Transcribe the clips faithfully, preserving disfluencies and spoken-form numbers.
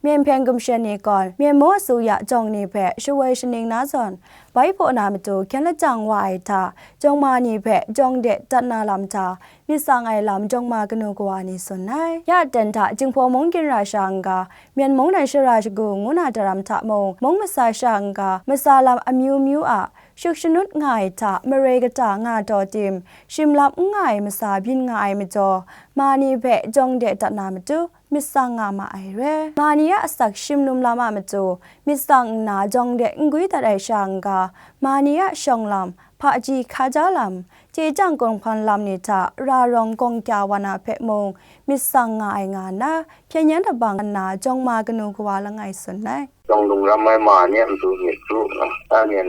Myen Hpeng Gumshen ni gaw Myen mung asuya jawng ni hpe shawoi shaning na zawn, bai hpaw na matu hkyen lajang wa ai hta, jawng ma ni hpe jawng de dat na lam hta, myit tsang ai lam jawng ma kanu kawa ni tsun ai. Ya ten hta Jinghpaw mung ginra sha n-ga, Myen mung dan shara shagu ngu na daram hta mung, mung masa sha n-ga, masa lam amyu myu a shuk shanut nga ai hta, mare kata nga taw tim, shim lap n nga ai masa byin nga ai majaw, ma ni hpe jawng de dat na matu, myit tsang nga ma ai re. Ma ni a asak shim lum lam a matu, myit tsang nna jawng de n gwi dat ai sha n-ga, ma ni a shawng lam, hpaji hkaja lam, hte jang kunghpan lam ni hta ra rawng gawng kya wa na hpe mung, myit tsang nga ai nga nna, hpyen yan dabang nna jawng ma kanu kawa langai tsun ai. Jawng lung ram ai ma ni a matu myit kru nga, a myen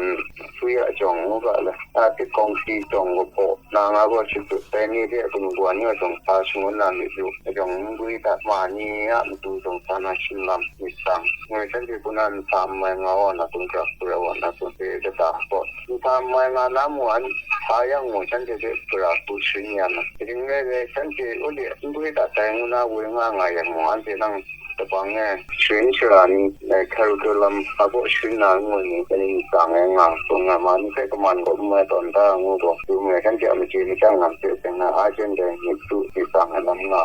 swi a jawng ngu ga le, a tik kawng si jawng wa hpaw, na nga gaw shakut dai ni hte kanu kawa ni a jawng sa shangun na myit ru, a jawng n gwi dat ma ni a matu jawng sa na shim lam myit tsang. Ngai shanhte hku na nsa n mai nga wa na kun, gara hku rai wa na kun, hte kata gaw, nsa n mai nga na mu an, sa yang mung shanhte hte gara hku sharin ya na. Kaning rai rai, shanhte u de n gwi dat dai ngu na woi nga nga yang mung, anhte nang kabang e sharin shara ni, eh, curriculum a baw sharin na ngu ni, kaning tsang ai nga, kun nga ma ni hpe kaman gaw n mai tawn da ngu gaw, dum e shanhte a machye machyang lam hte seng na, a jen dai myit kru myit tsang ai lam nga,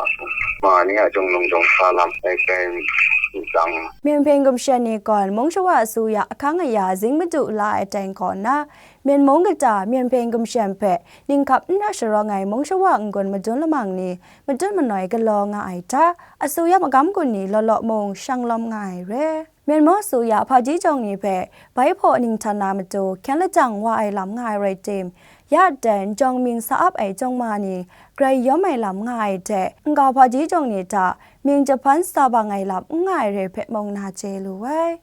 ma ni a jawng lung jawng sa lam, ai kai myit tsang. Myen Hpeng Gumshen ni gaw mung shawa asuya ahkang aya zing madu la ai teng kaw nna, Myen mung kata Myen Hpeng Gumshen hpe ninghkap n ra sharawng ai mung shawa n-gun madun lamang ni matut manoi galaw nga ai hta, asuya magam gun ni law law mung shang lawm nga ai re. Myen mung asuya hpaji jawng ni hpe bai hpaw ninghtan na matu hkyen lajang wa ai lam nga ai rai tim, ya ten jawng mying sa ap ai jawng ma ni grai yawm ai lam nga ai hte, n-ga hpaji jawng ni hta mying jahpan sa bang ai lam n nga ai re hpe mung na chye lu ai.